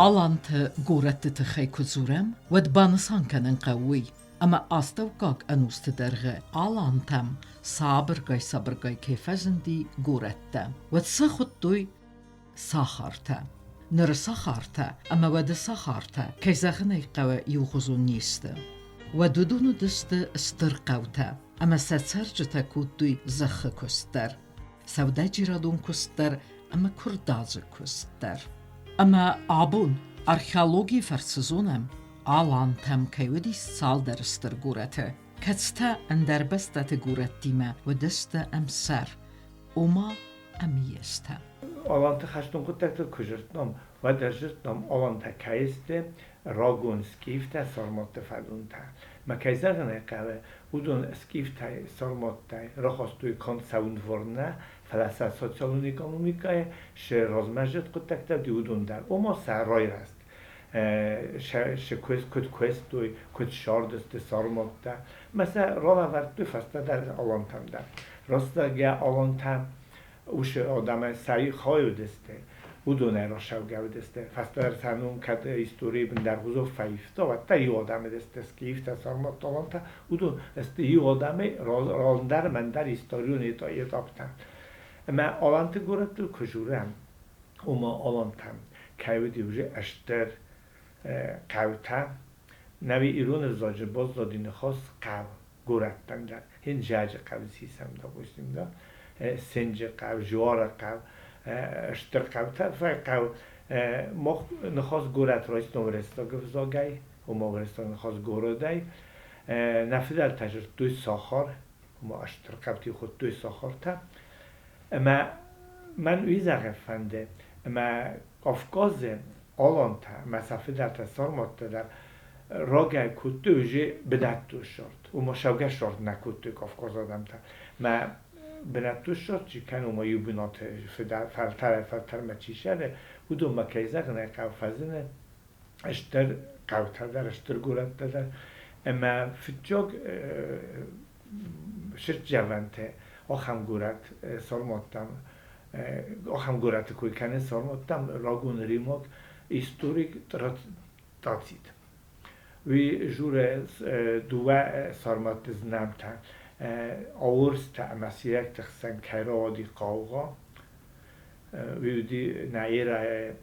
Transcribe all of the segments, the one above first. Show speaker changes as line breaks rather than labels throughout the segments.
Аланты горӕтты тыххӕй куы дзурӕм, уӕд банысан кӕнын хъӕуы уый, ӕмӕ астӕуккаг ӕнусты дӕргъы алантӕм сабыргай-сабыргай кӕй фӕзынди горӕттӕ, уӕд сӕ хуыдтой сахартӕ. Ныры сахартӕ ӕмӕ уӕды сахартӕ, кӕй зӕгъын ӕй хъӕуы, иухуызон не сты. Уӕд уыдон уыдысты стыр хъӕутӕ ӕмӕ сӕ цӕрджытӕ кодтой зӕххы куыст дӕр, сӕудӕджерадон куыст дӕр ӕмӕ куырдадзы куыст дӕр. Ӕмӕ абон археологийы фӕрцы зонӕм, алантӕм кӕй уыдис цалдӕр стыр горӕты, кӕцытӕ ӕндӕр бӕстӕты горӕттимӕ уыдысты ӕмсӕр, ома ӕмиӕстӕ.
Аланты хӕстон хъуыддӕгтыл куы зыдтам, уӕд ӕз зыдтам, алантӕ кӕй сты рагон скифтӕ, сарматты фӕдонтӕ. Мӕ кӕй зӕгъын ӕй хъӕуы, уыдон скифтӕй, сарматтӕй рахастой канд цӕуынвор нӕ, фӕлӕ сӕ социалон экономикӕйы цы размӕзыд хъуыддӕгтӕ уыди, уыдон дӕр, ома сӕ райрӕзт. Сӕ куыд куыстой, куыд сардысты сарматтӕ, мӕ сӕ ралӕвӕрдтой фӕстӕдӕр алантӕм дӕр. Рӕстӕгӕ алантӕ уыцы адӕмӕн сӕ хай уыдысты, уыдонӕй рацӕугӕ уыдысты. Фӕстӕдӕр сӕ ном кӕд историйы бындӕргъуызон фӕивта, уӕддӕр иу адӕм уыдысты скифтӕ, сарматтӕ, алантӕ. Уыдон сты иу адӕмӕй ралдӕр мӕндӕр историон этаптӕ. Ӕмӕ аланты горӕттыл куы дзурӕм, ома алантӕм кӕй уыди уже стыр хъӕутӕ, нӕуи ирон ӕвзаджы баззади ныхас хъӕу горӕттӕн дӕр. Ин Жаджы хъӕу сисӕм, допустим, да, Сенджы хъӕу, Жуары хъӕу, стыр хъӕутӕ, хъӕу мах ныхас горӕт райстам уырыссаг ӕвзагӕй, ома уырыссаг ныхас городӕй. Нӕ фыдӕлтӕ дзырдтой сахар, ома стыр хъӕути хуыдтой сахартӕ. Ӕмӕ мӕн уый зӕгъын фӕнды, ӕмӕ Кавказы алантӕ ӕмӕ сӕ фыдӕлтӕ сарматтӕ дӕр рагӕй кодтой уже бынӕттон сорт. Ома саугӕ сорт нӕ кодтой Кавказы адӕмтӕ. Мӕ бынӕттон сорт чи кӕны, ома иу бынаты фӕлтӕрӕй-фӕлтӕрмӕ чи сӕры, уыдонмӕ, кӕй зӕгъын ӕй хъӕуы, фӕзыны стыр хъӕутӕ дӕр, стыр горӕттӕ дӕр. Ӕмӕ фыццаг сырддзӕвӕнтӕ ахӕм горӕт сармадтам, ахӕм горӕты кой кӕны сармадтам рагон римаг историк Тацит. Уый журы дыууӕ сарматты знӕмтӕ аорстӕ ӕмӕ сирӕгты хсӕн кӕй рауади хъаугъа. Уый уыди нӕ эрӕйы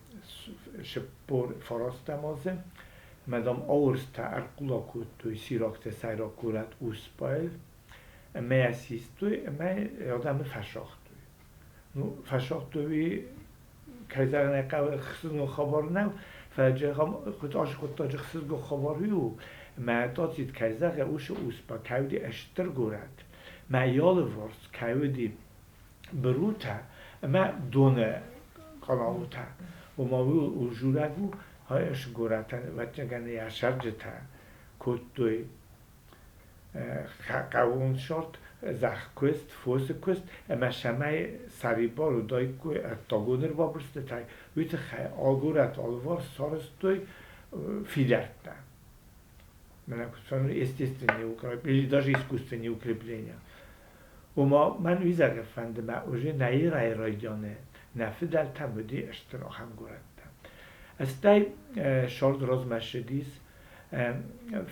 49-ӕм азы. Мадам аорстӕ ӕрхъула кодтой сирӕгты сӕйраг горӕт Успайыл ӕмӕ йӕ систой ӕмӕ адӕмы фӕсагътой. Ну, фӕсагътой уый, кӕй зӕгъын ӕй хъӕуы, ӕхсызгон хабар нӕу, фӕлӕ хъуыддаджы ӕхсызгон хабар уый у, ӕмӕ Тацит кӕй зӕгъы, уыцы Успа кӕй уыди стыр горӕт, мӕ алыварс кӕй уыди бырутӕ ӕмӕ доны къанаутӕ. Ома уый дзурӕг у, горӕтӕн, ӕвӕццӕгӕн, йӕ цӕрджытӕ кодтой хъӕууон сорт, зӕхкуыст, фосы куыст ӕмӕ цӕмӕй сӕрибар уыдаиккой ӕддагон ӕрбабырстытӕй, уый тыххӕй горӕт алыварс сарӕзтой фидӕрттӕ. Мӕнӕ куыд фӕнды естественные или даже искусственные укрепления. Ома мӕн уый зӕгъын фӕнды, мӕ уже нӕ Ирайы райдианы нӕ фыдӕлтӕм уыди стыр ахӕм горӕттӕ. Стӕй сорд размӕ ссыдис,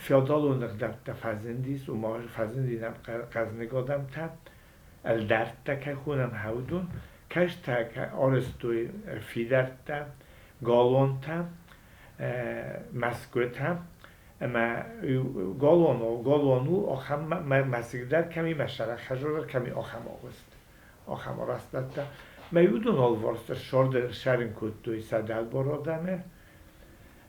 феодалон ӕгъдӕуттӕ фӕзындис, ома фӕзынди нӕм хъӕзныг адӕмтӕ, ӕлдӕрттӕ кӕй хонӕм уыдон, кӕстӕ арӕзтой фидӕрттӕ, галуантӕ, мӕсгуытӕ, ӕмӕ галуан у, галуан у ахӕм мӕсыг дӕр кӕм и, мӕсӕрӕг хӕдзар дӕр кӕм и, ахӕм агъуыст, ахӕм арӕзтӕдтӕ. Мӕ уыдон алыварс сӕрды сӕрын кодтой сӕ дӕлбар адӕмы,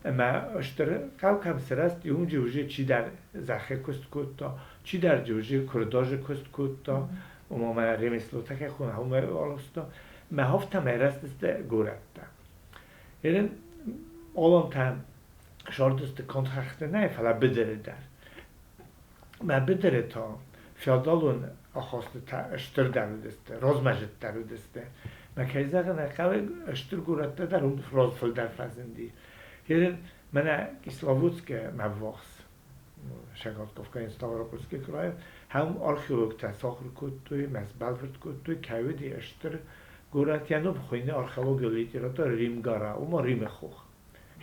ӕмӕ стыр хъӕу кӕм сырӕзт, уым уже чидӕр зӕххы куыст кодта, чидӕр уже куырдазы куыст кодта, ома мӕ ремеслотӕ кӕй хонӕм, уымӕ арӕзта. Мӕ афтӕмӕй рӕзтысты горӕттӕ. Ерын олонтӕ сардысты контракты нӕ, фӕлӕ быдыры дӕр. Мӕ быдыры та феодалон ахастытӕ стырдӕр уыдысты, размӕзыддӕр уыдысты. Мӕ кӕй зӕгъын ӕй хъӕуы, стыр горӕттӕ дӕр уым фылдӕр фӕзынди. Ерын мӕнӕ Кисловодскы мӕ ввахс, Шагалтовкайы Ставропольский крайы, хӕм археологтӕ сахуыр кодтой, мӕ сбӕлвырд кодтой, кӕй уыди стыр горӕт, йӕ ном хуыйны археологион литературӕ Римгара, ома Римы хох.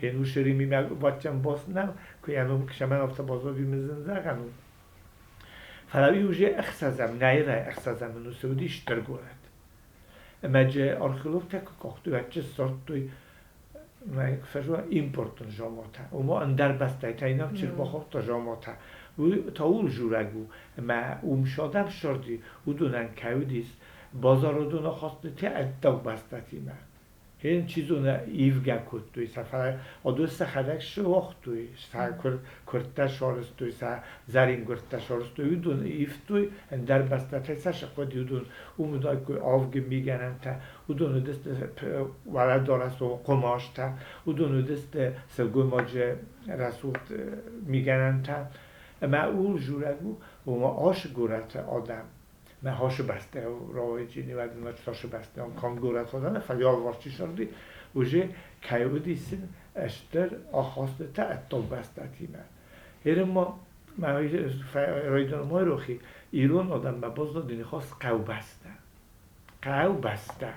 Хенушери ми баччан баснау, куяном кшамен афта базови мизин зағану. Фӕлӕ уже ӕхсӕзӕм, нӕйрӕ ӕхсӕзӕм ӕнусы уыди стыр горӕт. Ӕмӕ археологтӕ куы къахтой, уӕд ссардтой импортон жаматӕ. Ома ӕндӕр бӕстӕтӕй нӕм чи рбахаудта жаматӕ. Уый та ууыл дзурӕг у, ӕмӕ уым цы адӕм ссарди, уыдонӕн кӕй уыдис базарадон ахастытӕ ӕддаг бӕстӕтимӕ. Хен чи зоны ивгӕ кодтой сӕ, фӕлӕ адон сӕхӕдӕг суагътой, сӕ куырдтӕ сарӕзтой, сӕ зӕрингуырдтӕ сарӕзтой, уыдон ивтой ӕндӕр бӕстӕтӕй сӕ хъуыди, уыдон уым уыдаиккой авгы мигӕнӕнтӕ, уыдон уыдысты уӕлӕдарӕсы хъуымазтӕ, уыдон уыдысты сылгоймаджы рӕсугъд мигӕнӕнтӕ. Ӕмӕ ууыл дзурӕг у, ома ацы горӕты адӕм mert hasibeszte rajini vadina hasibeszte kangoratodan фӕлварчисарди уже кайудисин эштер ахастыта аттолбастатима. Ерма райдон майрохи ирон адам ма баздадини хас қавбаста. Қавбаста.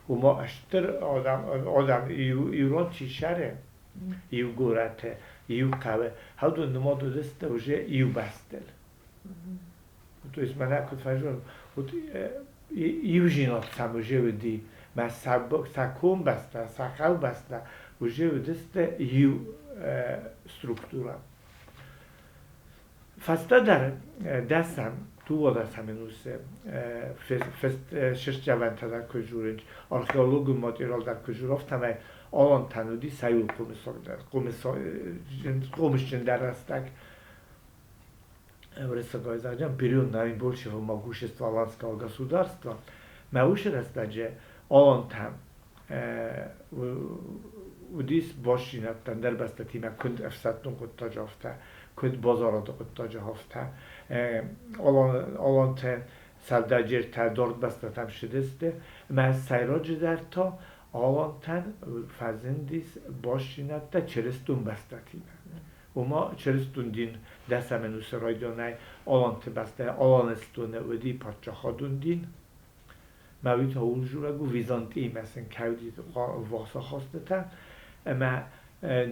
Ума эштер адам адам ирон чишаре иу горате иу қаве хауду нумаду десте уже иу бастел. То есть мӕнӕ куыд фӕзон, вот иу сам уже уыди, мӕ сӕ комбӕстӕ, сӕ хъӕубӕстӕ уже уыдысты иу структура. Фӕстӕдӕр дӕсӕм, дыууадӕсӕм ӕнусы сыстӕвӕнтӕ куы дзурынц, археологон материал дӕр куы дзуры, афтӕмӕй Алантӕн уыди сӕ иу хъомысджындӕр рӕстӕг. Период наибольшего могущества Аланского государства. Мӕ уыцы рӕстӕджы Алантӕ уыдис бастдзинӕдтӕ ӕндӕр бӕстӕтимӕ, куыд ӕфсӕддон хъуыддаджы, афтӕ, куыд базарады хъуыддаджы, афтӕ. Алантӕ сӕудӕджертӕ дард бӕстӕтӕм ссыдысты, ӕмӕ сӕйраджыдӕр та Алантӕн фӕзындис бастдзинӕдтӕ чырыстон бӕстӕтимӕ. Ома чырыстон дин дӕсӕм ӕнусы райдианӕй Аланты бӕстӕ Аланыстоны уыди паддзахадон дин. Мӕ уый та ууыл дзурӕг у, Византиимӕ сын кӕй уыди ввахс ахастытӕ, ӕмӕ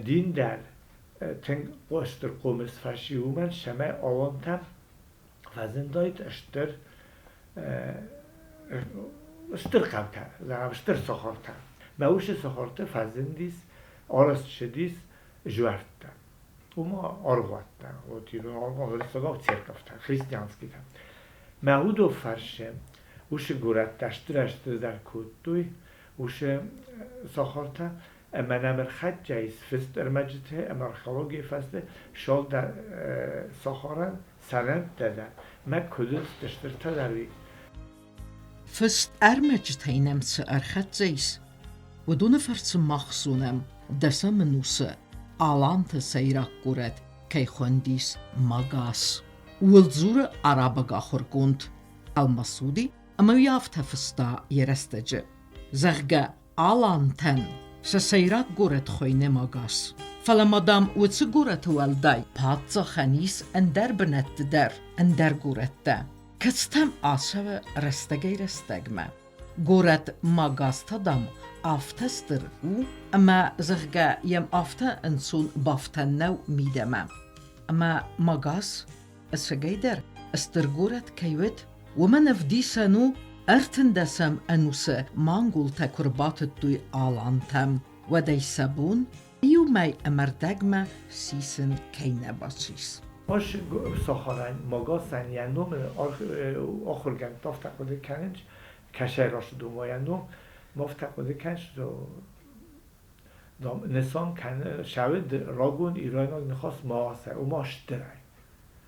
дин дӕр тынг стыр хъомыс фӕци уымӕн, цӕмӕй Алантӕм фӕзындаид стыр стыр хъӕутӕ, зӕгъӕм, стыр сахартӕ. Мӕ уыцы сахарты фӕзындис, арӕзт ссыдис дзуӕрттӕ. Уымӕ аргъуӕттӕ, вот ирон аргъуан, уырыссагау церковтӕ, христианскийтӕ. Мӕ уыдон фӕрсы уыцы горӕттӕ стырӕй-стырдӕр кодтой, уыцы сахартӕ, ӕмӕ нӕм ӕрхӕццӕ ис фыст ӕрмӕджытӕ ӕмӕ археологийы фӕстӕ сӕлдар сахарӕн сӕнӕнттӕ дӕр, мӕ куыд стыртӕ дӕр уый.
Фыст ӕрмӕджытӕй нӕм цы ӕрхӕццӕ ис, уыдоны фӕрцы мах зонӕм, дӕсӕм ӕнусы Аланты сӕйраг горӕт кӕй хуындис Магас. Ууыл дзуры арабаг ахуыргонд Алмасуди ӕмӕ уый афтӕ фыста йӕ рӕстӕджы, зӕгъгӕ, Алантӕн сӕ сӕйраг горӕт хуыйны Магас. Фӕлӕ ма, дам, уыцы горӕты уӕлдай паддзахӕн ис ӕндӕр бынӕтты дӕр ӕндӕр горӕттӕ, кӕцытӕм ацӕуы рӕстӕгӕй-рӕстӕгмӕ. Горӕт Магас та, дам, афтӕ стыр у, ӕмӕ, зӕгъгӕ, йӕм афтӕ ӕнцон бафтӕн нӕу мидӕмӕ. Ӕмӕ Магас, ӕцӕгӕйдӕр, стыр горӕт кӕй уыд, уымӕн ӕвдисӕн у, ӕртындӕсӕм ӕнусы манголтӕ куы рбатыдтой алантӕм, уӕд ӕй сӕ бон иу мӕй ӕмӕ рдӕгмӕ сисын кӕй нӕ бацис.
Ас сахарӕн Магасӕн йӕ ном ахуыргӕндтӕ афтӕ хъуыды кӕнынц, кӕсӕй рацыд уымӕ йӕ ном, афтӕ хъуыды кӕнынц, нысан кӕны сӕуыд рагон ирайнаг ныхас Маасӕ, ома стырӕй.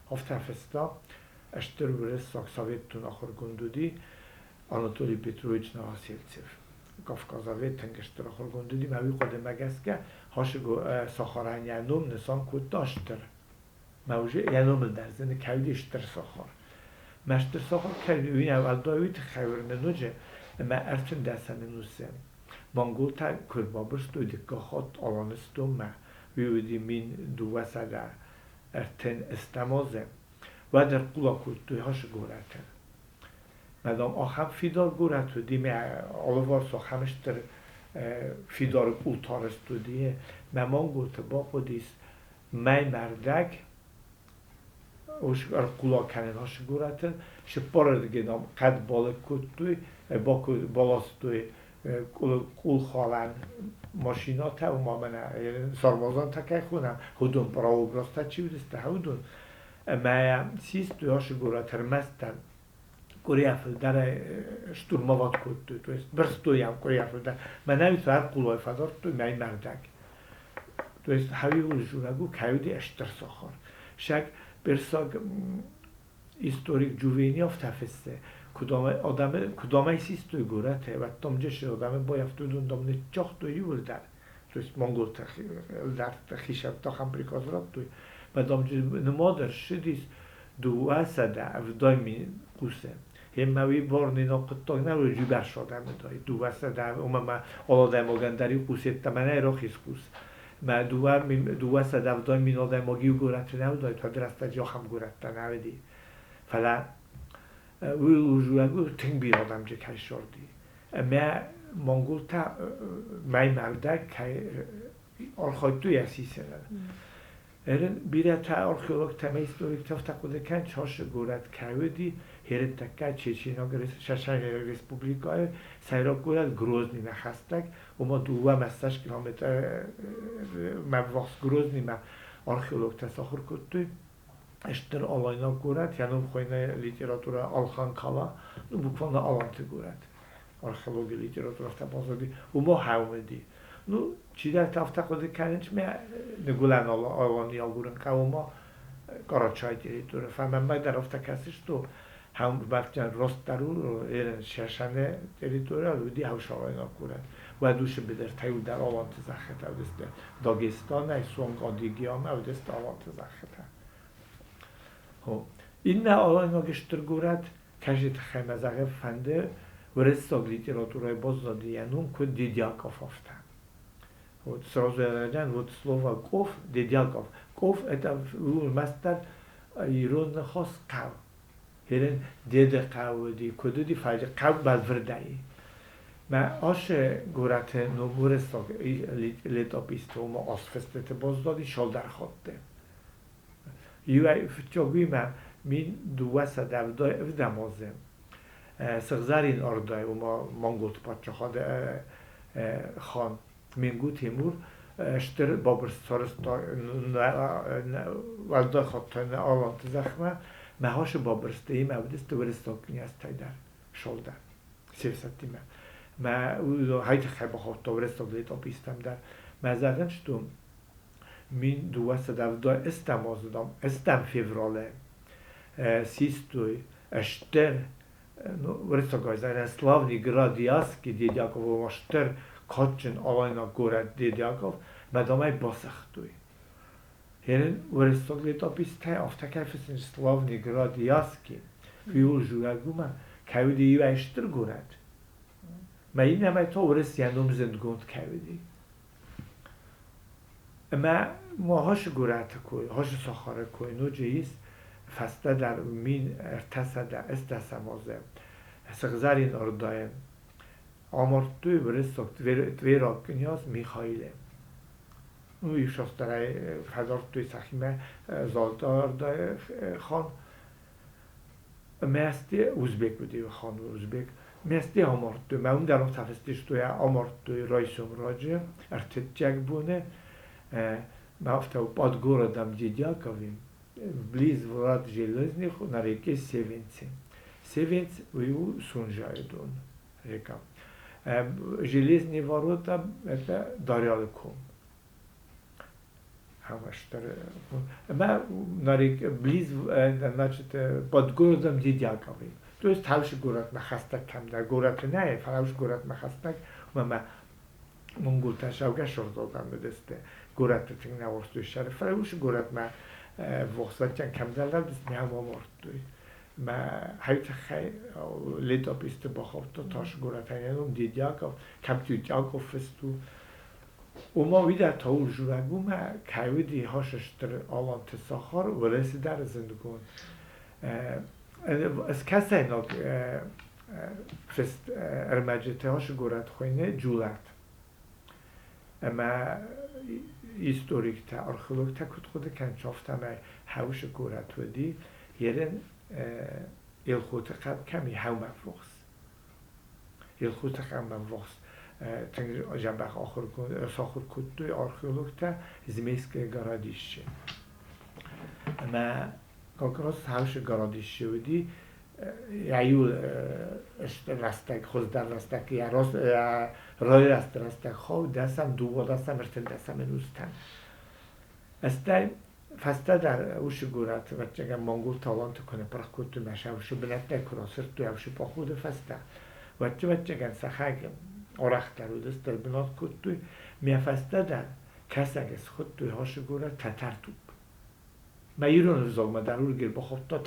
Афтӕ фыста стыр уырыссаг советтон ахуыргонд уыди Анатолий Петрович Новосельцев. Кавказавед тынг стыр ахуыргонд уыди, мӕ уый хъуыдымӕ гӕсгӕ сахарӕн йӕ ном нысан кодта стыр. Мӕ уже йӕ номыл дӕр дзы кӕй стыр сахар. Мӕ стыр сахар кӕй уый нӕ уӕлдай уый тыххӕй уырны ноджы, ӕмӕ ӕртындӕсӕм ӕнусы монголтӕ куы рбабырстой дыккаг хатт Аланыстонмӕ, уый уыди 1230 азы, уӕд ӕрхъула кодтой Хасы горӕты. Мадам ахӕм фидар горӕт уыди, мӕ алыварс ахӕм стыр Фидары къултӕ арӕзт уыди, мӕ монголты бахъуыдис мӕймӕрдӕг ӕрхъула кӕнын ашы горӕтыл. Цыппарырдыгӕй дам хъӕд балыг кодтой, баластой къулхалӕн машинӕтӕ, ома мӕнӕ сармадзантӕ кӕй хонӕм, уыдон прообразтӕ чи уыдысты, уыдон. Ӕмӕ систой ашы горӕт ӕрмӕстдӕр къуырийӕ фылдӕрӕй штурмовать кодтой, то есть бырстой йӕм къуырийӕ фылдӕр. Мӕнӕ уый ӕрхъулай фӕдардтой мӕймӕрдӕг. То есть хауи журагу кӕй уыди стыр сахар. Сӕг персаг историк Джувейни афтӕ фыссы, куыд систой горӕтӕй, уӕд джесы адӕмы баййӕфтой, уыдон ныццагътой иууылдӕр. То есть монголтӕ ӕлдӕртты хицӕуттӕ ахӕм приказ радтой. Мӕ нымад ӕрцыдис 270 000 хъусы. Ӕмӕ уый бӕрнон хъуыддаг нӕ уыд иубӕрц адӕмы дай. 200, ома ма адӕймагӕн дӕр иу хъус йеддӕмӕ нӕй рахиз хъус. Мӕ 270 000 адӕймаг иу горӕты нӕ уыдаид, уӕд рӕстӕджы ахӕм горӕттӕ нӕ уыди. Фӕлӕ уый у тынг бирӕ адӕмджы кӕй ссарди. Ӕмӕ монголтӕ мӕймӕрдӕг кӕй архайдтой йӕ сисыныл. Эрин бирӕтӕ археологтӕ ӕмӕ историктӕ афтӕ хъуыды кӕнынц, ашы горӕт кӕй уыди, херынтӕккӕ Чеченаг Шашайнаг республикӕйы сӕйраг горӕт Грозныймӕ хӕстӕг, ома 2 километрмӕ ввахс Грозныймӕ археологтӕ сахуыр кодтой. Стыр алайнаг горӕт, йӕ ном хуыйны литературӕ Алхан-Кала, ну, буквально аланты горӕт. Археология литература афтӕ баззади, уымӕ хауди. Ну, чидӕртӕ афтӕ хъуыды кӕнынц, мӕ ныгуылӕн Алани агурын хъӕуы ма Карачай территория. Фӕлӕ мӕнмӕ дӕр афтӕ кӕсы, что хӕм растдӕр у ерын Шашаны территория уыди хӕусалайнаг горӕт. Уӕд уыцы быдыртӕ иуылдӕр аланты зӕххытӕ уыдысты. Дагестанӕй суанг Адыгеямӕ уыдысты аланты зӕххытӕ. Иннӕ алайнаг стыр горӕт, кӕсы тыххӕй мӕ зӕгъын фӕнды, уырыссаг литературӕйы баззади йӕ ном куыд Дедяков афтӕ. Вот сразу я вот слово ков, Дедяков. Ков это ӕрмӕстдӕр ирон ныхас хъӕу. Херен деды хъӕу уыди, куыд уыди, фӕлӕ хъӕу бӕлвырдӕй. Мӕ ашы горӕты ном уырыссаг летописты, ома азфыстыты баззади Шалдархатты. Иуӕй фыццаг уый 1270 азы Сыгъзӕрин Ордайы, ома монголты паддзахады хан Менгу Тимур стыр бабырст сарӕзта уӕлдай хатт аланты зӕхмӕ, мӕ ашы бабырсты имӕ уыдысты уырыссаг кънйӕзтӕй дӕр Шалдар се фсӕдтимӕ. Мӕ хай тыххӕй бахаудта уырыссаг летописьтӕм дӕр. Мӕ зӕгъын, что 1278 азы, дам, ӕстӕм февралы систой стыр, ну, уырыссагӕй зӕгъын, славный град Ясский, Дедяков, стыр кадджын алайнаг горӕт Дедяков, мӕ дам ӕй басыгътой. Херен уырыссаг летописьтӕ афтӕ кӕй фыссынц славный град Ясский, уый журӕг уымӕ, кӕй уыди иуӕй стыр горӕт. Мӕ иннӕмӕй та уырыс йӕ ном зындгонд кӕй уыди. Ӕмӕ ма ашы горӕты кой, ашы сахары кой ноджы ис фӕстӕдӕр 1310 азы Сыгъзӕрин Ордайы амардтой уырыссаг твераг кънйаз Михаилы. Уый састӕрӕй фӕдардтой сӕхимӕ Золотой Ордайы хан. Мӕсти узбек уыди хан узбек. Мӕсти амардтой. Мӕ уым дӕр афтӕ фыстой, амардтой райсом раджы, ӕртыццӕг боны. Мӕ афтӕ под городом Дедяковым, близ врат железных на реке Севенце. Севенц уый у Сунжайы дон, река. Железные ворота это Дарьялы ком. Ӕмӕ на реке, близ, значит, под городом Дедяковым. То есть хаушы горӕтмӕ хӕстӕг кӕмдӕр горӕты нӕй, фӕлӕ горӕтмӕ хӕстӕг, ӕмӕ монголтӕ саугӕ сырдодам уыдысты. Горӕты тынг нӕ уарзтой сӕр, фӕлӕ уыцы горӕтмӕ ввахс кӕмдӕр лӕудысты, нӕ амардтой. Мӕ хай тыххӕй летописьты бахаудта тас горӕтӕн йӕ ном Дедяков, кӕм Тютяков фыст у. Ома уый дӕр та у журӕг уымӕ, кӕй уыди ашы стыр аланты сахар, Уӕрӕсе дӕр зындгонд. Скӕсӕйнаг фыст ӕрмӕджыты ашы горӕт хуыйны Джулат. Ӕмӕ историктӕ, археологтӕ куыд хъуыды кӕнынц, афтӕмӕй Хӕусы горӕт уыди Ерен Елхоты хъӕд кӕм и, хӕумӕ ввахс. Елхоты хъӕумӕ ввахс тынг дзӕбӕх сахуыр кодтой археологтӕ Змейское городище. Ӕмӕ как раз Хӕусы городище уыди йӕ иу рӕстӕг, хуыздӕр рӕстӕг, йӕ райрӕзты рӕстӕг хауд дӕсӕм, дыууадӕсӕм, ӕртындӕсӕм ӕнустӕм. Стӕй фӕстӕдӕр уыцы горӕт, ӕвӕццӕгӕн, монгол таланты куы ныппырх кодтой мӕ сӕ уыцы бынӕттӕй куы расырдтой ӕвсы походы фӕстӕ, уӕд, ӕвӕццӕгӕн, сӕхӕг арӕхдӕр уыдысты, ӕрбынат кодтой. Мӕ фӕстӕдӕр кӕсӕг схуыдтой ацы горӕт Тӕтӕртупп. Мӕ ирон ӕвзагмӕ дӕр Ургер бахуыдта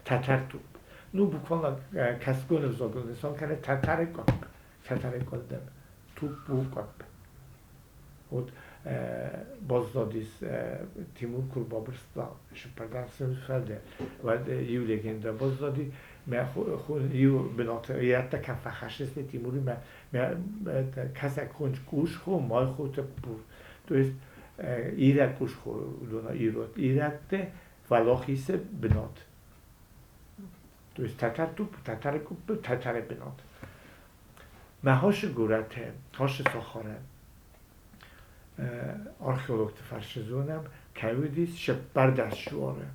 тӕтӕртупп. Ну, буквально кӕсгон ӕвзагыл нысан кӕны тӕтӕры къуыпп, тӕтӕры къуылдым, тупп у къуыпп. Вот баззадис Тимур куы рбабырста сыппӕрдӕм фӕлдӕ, уӕд иу легендӕ баззади, мӕ иу бынаты ирӕттӕ кӕм фӕхӕссынц Тимуры мӕ кӕсӕг хонч къусхо, майхо тыппур. То есть ирӕ къусхо уыдон ирот ирӕтты фӕлохисы бынат. То есть тӕтӕртупп, тӕтӕры къуппы, тӕтӕры бынат. Мӕ хосы горӕты, хосы сахары археологты фӕрцы зонӕм, кӕй уыдис 14 суары.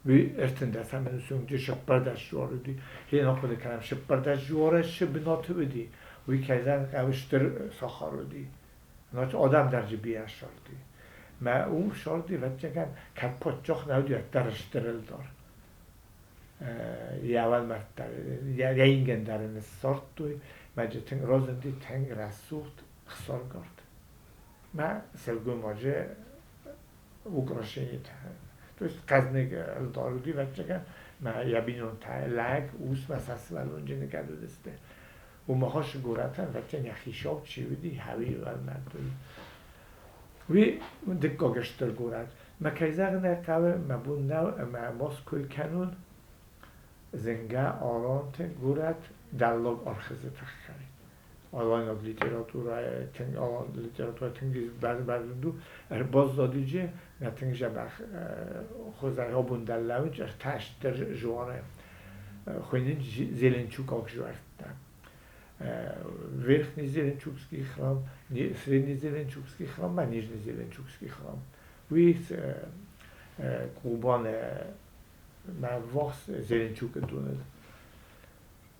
Уый 13-ӕм ӕнусы уыди 14 суары уыди. Хи ахъуыды кӕнӕм, 14 суары цы бынаты уыди, уый кӕй зӕгъын хъӕуы стыр сахар уыди. Значит, адӕм дӕр дзы бирӕ ссардтой. Мӕ уым ссардтой, ӕвӕццӕгӕн, кӕд паддзах нӕ уыди, уӕддӕр стыр ӕлдар. Йӕ уӕлмӕрдтӕ, йӕ ингӕн дӕр ын ссардтой, мӕ дзы тынг разынди тынг рӕсугъд ӕхсаргард. Мӕ сылгоймаджы украшениетӕ. То есть хъӕздыг ӕлдар уыди, ӕвӕццӕгӕн, мӕ йӕ бинонтӕ лӕг, ус мӕ сӕ сывӕллонджыны кӕд уыдысты. Уымӕ горӕтӕн, ӕвӕццӕгӕн, йӕ хицау чи уыди, хӕуи уӕлмӕрд уый. Уый дыккаг стыр горӕт. Мӕ кӕй зӕгъын ӕй хъӕуы, мӕ бон нӕу ӕмӕ Москвы кӕнон зынгӕ Аланты горӕт Дӕллаг Архызы тыххӕй. Алайнаг литературӕйы тынг алан литературӕ тынг бӕрзонд у. Ӕрбаззадиджы мӕ тынг дзӕбӕх хуызӕй абон дӕр лӕууынц ӕртӕ стыр жуары. Хуыйнынц Зеленчукаг жуӕрттӕ. Верхний Зеленчукский храм, Средний Зеленчукский храм ма Нижний Зеленчукский храм. Уый Кубаны мӕ ввахс Зеленчукы доныл.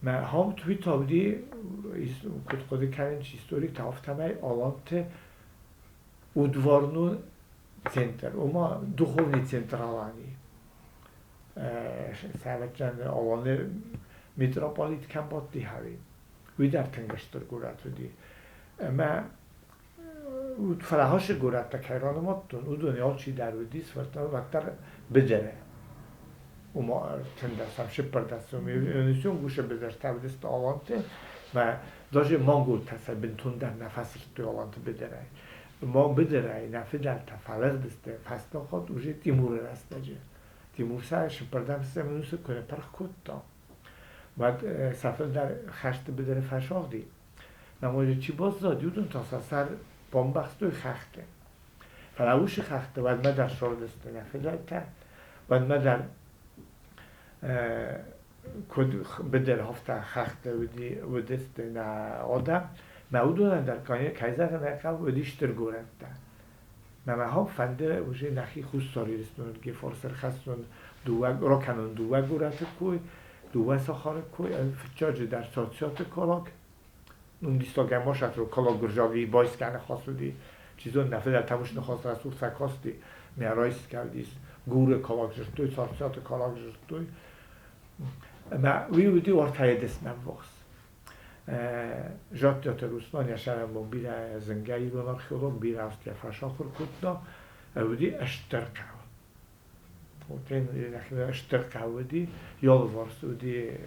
Мӕ хаут уый тавди, куыд хъуыды кӕнынц историктӕ, афтӕмӕй аланты удварнон центр, ома духовный центр Алании. Сӕвӕццӕн Аланы митрополит кӕм бадти хӕри, уый дӕр тынг стыр горӕт уыди. Ӕмӕ фӕлӕ горӕттӕ кӕй ранымадтон, уыдон алчи дӕр уыдис уӕддӕр быдыры. Ома 13-ӕм, 14-ӕм ӕнусон уыцы быдыртӕ уыдысты аланты, мӕ даже монголтӕ сӕ бынтондӕр нӕ фӕсырдтой аланты быдырӕй. Ма быдырӕй нӕ фыдӕлтӕ фӕлыгъдысты фӕстаг хатт уже Тимуры рӕстӕджы. Тимур сӕ 14-ӕм ӕнусы куы ныппырх кодта, уӕд сӕ фылдӕр хӕсты быдыры фӕсагъди. Науӕд чи баззад, уыдон та сӕ сӕр бамбӕхстой хӕхты. Фӕлӕ уыцы хӕхты уӕдмӕ дӕр сордысты нӕ фыдӕлтӕ, уӕдмӕ дӕр куыд быдыр, афтӕ хӕхты уыдысты нӕ адӕм. Мӕ уыдонӕн дӕр, кӕй зӕгъын ӕй хъӕуы, уыди стыр горӕттӕ. Мӕ мӕ фӕнды уже нӕхи Хуссар Ирыстоны фарс ӕрхӕссон дыууӕ ракӕнон дыууӕ горӕты кой, дыууӕ сахары кой, фыццаджы дӕр Царциаты Калак. Нундистаг ӕмасатról Kalak-гуырзаги байсканы хасуди. Чи зоны, нӕ фыдӕлтӕ уыцы ныхас рӕсугъд фӕкасти, мӕ райскӕвдис Гуры Калак зыдтой, Царциаты Калак зыдтой. Ӕмӕ уый уыди ортӕйы дысмӕ ввахс. Жаттиаты Руслан йӕ сӕрӕнбон бирӕ зынгӕ ирон археолог, бирӕ азтӕ фӕсахуыр кодта, уыди стыр хъӕу. Стыр хъӕу уыди, алыварс уыди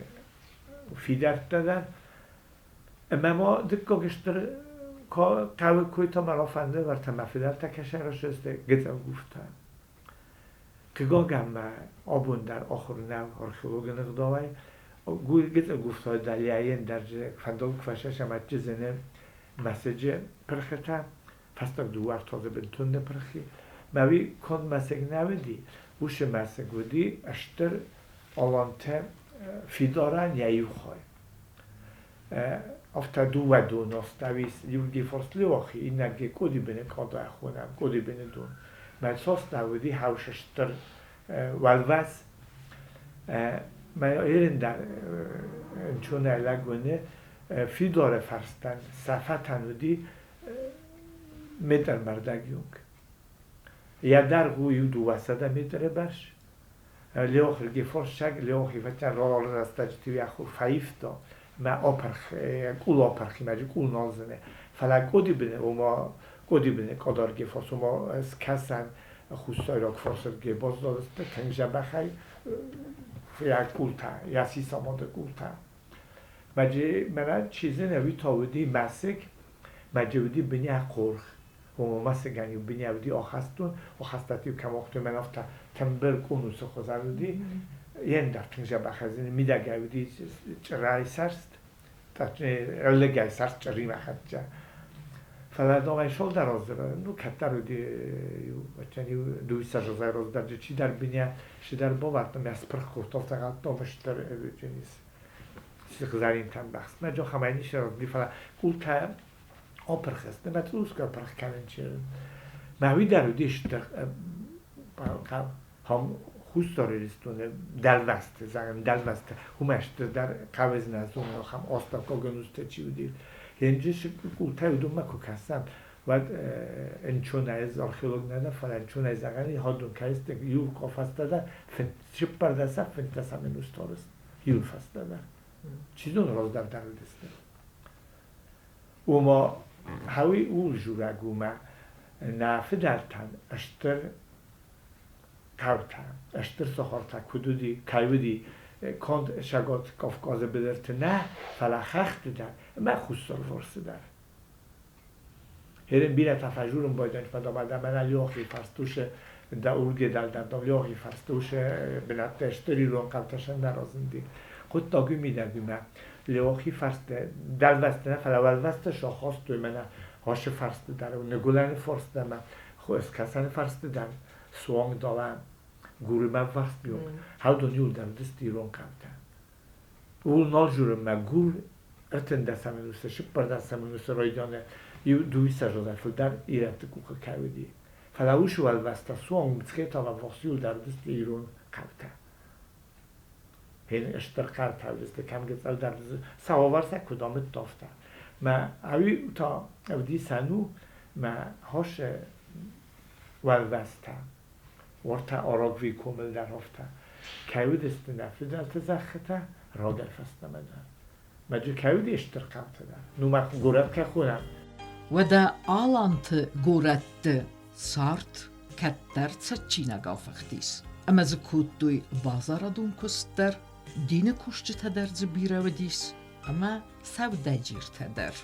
фидӕрттӕ дӕр. Ӕмӕ ма дыккаг стыр хъӕуы кой та мӕ рафӕнды, уӕртӕ мӕ фыдӕлтӕ кӕсӕрӕсты Гыцъылгуфтӕ. Хъыгагӕн мӕ абон дӕр ахуыр нӕу археологон ӕгъдауӕй. Гыцъылгуфтӕ дӕлейӕн дӕр фӕндаг куы фӕсӕсӕм, адджызыны мӕсыджы пырхытӕ. Фӕстаг дыууӕ ӕртӕ бынтон ныппырх и. Мӕ уый конд мӕсыг нӕ уыди, уыцы мӕсыг уыди стыр алантӕ фидарӕн йӕ иу хай. Афтӕ дыууӕ доны астӕу иуге форслеуахи, иннӕге Къодибены къада хонӕм, Къодибены дон. Мӕ цас нӕ уыди хӕусы стыр уӕлвӕз. Мӕ ерын дӕр ӕнцонӕй лӕг уыны, фидары фӕрстӕн сӕ фӕтӕн уыди метр мӕрдӕгйонг. Йӕ дӕргъ у иу 200 метры бӕрц. Леохырги форсаг, Леохи фӕтӕн ролы рӕстӕджыты йӕ фӕивта, мӕ апырх, къул апырх, мӕ къул нал зыны. Фӕлӕ Къодибыны, ома Къодибыны къадарги форс, ома скӕсӕн хуссайраг форсырдгӕй баззадысты тынг дзӕбӕхӕй йӕ къултӕ, йӕ сисамады къултӕ. Мӕджы мӕнӕ чи зыны, уый та уыди мӕсыг, мӕджы уыди бынӕ хъоргъ. Ома мӕсыгӕн иу бынӕ уыди ахӕстон, ахӕстӕт-иу кӕм уагътой, мӕн афтӕ тымбыл конусы хуызӕн уыди. Йе ндӕр тынг дзӕбӕх зыны, мидӕгӕй уыди чъырӕй сӕрст, ӕлыгӕй сӕрст чъыримӕ хӕццӕ. Фӕлӕ домӕй шолдӕр раздӕр, ну кӕддӕр уыди иу, иу дыууиссӕдз раздӕр чидӕр бынӕ, чидӕр бавӕрдта, мӕ спырх кодта, афтӕ стыр сыгъзӕринтӕ ӕмбӕхст. Мӕ джохамӕ ницы разынди, фӕлӕ къултӕ апырх сты, мӕ цъусгӕ апырх кӕнын чи Мӕ уый дӕр уыди стыр Хуссар Ирыстоны дӕлвӕзты, зӕгъӕм, дӕлвӕзты, уымӕ стырдӕр хъӕуы нӕ зоны, ахӕм астӕуккаг ӕнустӕ чи уыди. Енджысы къултӕй уыдонмӕ куы кӕсӕм, уӕд ӕнцонӕй ӕз археолог нӕ дӕн, фӕлӕ ӕнцонӕй зӕгъӕн и хӕдон кӕсты иу фӕстӕдӕр цыппӕрдӕсӕм, фынддӕсӕм ӕнусты арӕзт, иу фӕстӕдӕр. Чи зоны, раздӕр дӕр уыдысты. Ома, хауи ууыл дзурӕг у мӕ нӕ фыдӕлтӕн стыр хъӕутӕ, стыр сахартӕ куыд уыди, кӕй уыди, конд Цӕгат Кавказы быдырты нӕ, фӕлӕ хӕхты дӕр ӕмӕ Хуссарварсы дӕр. Ерын бирӕтӕ фӕжурын байдайынц, мӕ мӕнӕ Леохи фарстусы, да Ургедалдӕр, Леохи фарстусы бынӕттӕ стыр ирон хъӕутӕ сӕ нӕ разынди. Хъуыддаг уый мидӕг у, мӕ Леохи фарсты дӕлвӕзты нӕ, фӕлӕ уӕлвӕзты сахастой мӕнӕ Ашы фарсты дӕр, Ныгуылӕны фарсты ӕмӕ Скӕсӕны фарсты дӕр суанг далӕ Гурымӕ ввахс бион. Хӕдон иуылдӕр уыдысты ирон хъӕутӕ. Ууыл нал дзурын мӕ Гур ӕртындӕсӕм ӕнусы, цыппӕрдӕсӕм ӕнусы райдианы иу дыууиссӕдзазӕй фылдӕр ирӕтты къухы кӕй уыди. Фӕлӕ уыцы уӕлвӕзтӕ суанг Мцхетамӕ ввахс иуылдӕр уыдысты ирон хъӕутӕ. Хин стыр хъӕутӕ уыдысты, кӕм гыццылдӕр сӕ сӕ куыд амыдта, афтӕ. Мӕ ауи та ӕвдисӕн у мӕ хосы уӕлвӕзтӕ, уӕртӕ Арагвийы комыл дӕр афтӕ. Кӕй уыдысты нӕ фыдӕлты зӕххытӕ рагӕй фӕстӕмӕ дӕр. Мӕджы кӕй уыди стыр хъӕутӕ дӕр. Ну мах горӕт кӕй хонӕм.
Уӕдӕ Аланты горӕтты цард кӕддӕр цӕджджинагау фыхтис, ӕмӕ дзы кодтой базарадон куыст дӕр, дины кусджытӕ дӕр дзы бирӕ уыдис ӕмӕ сӕудӕджертӕ дӕр.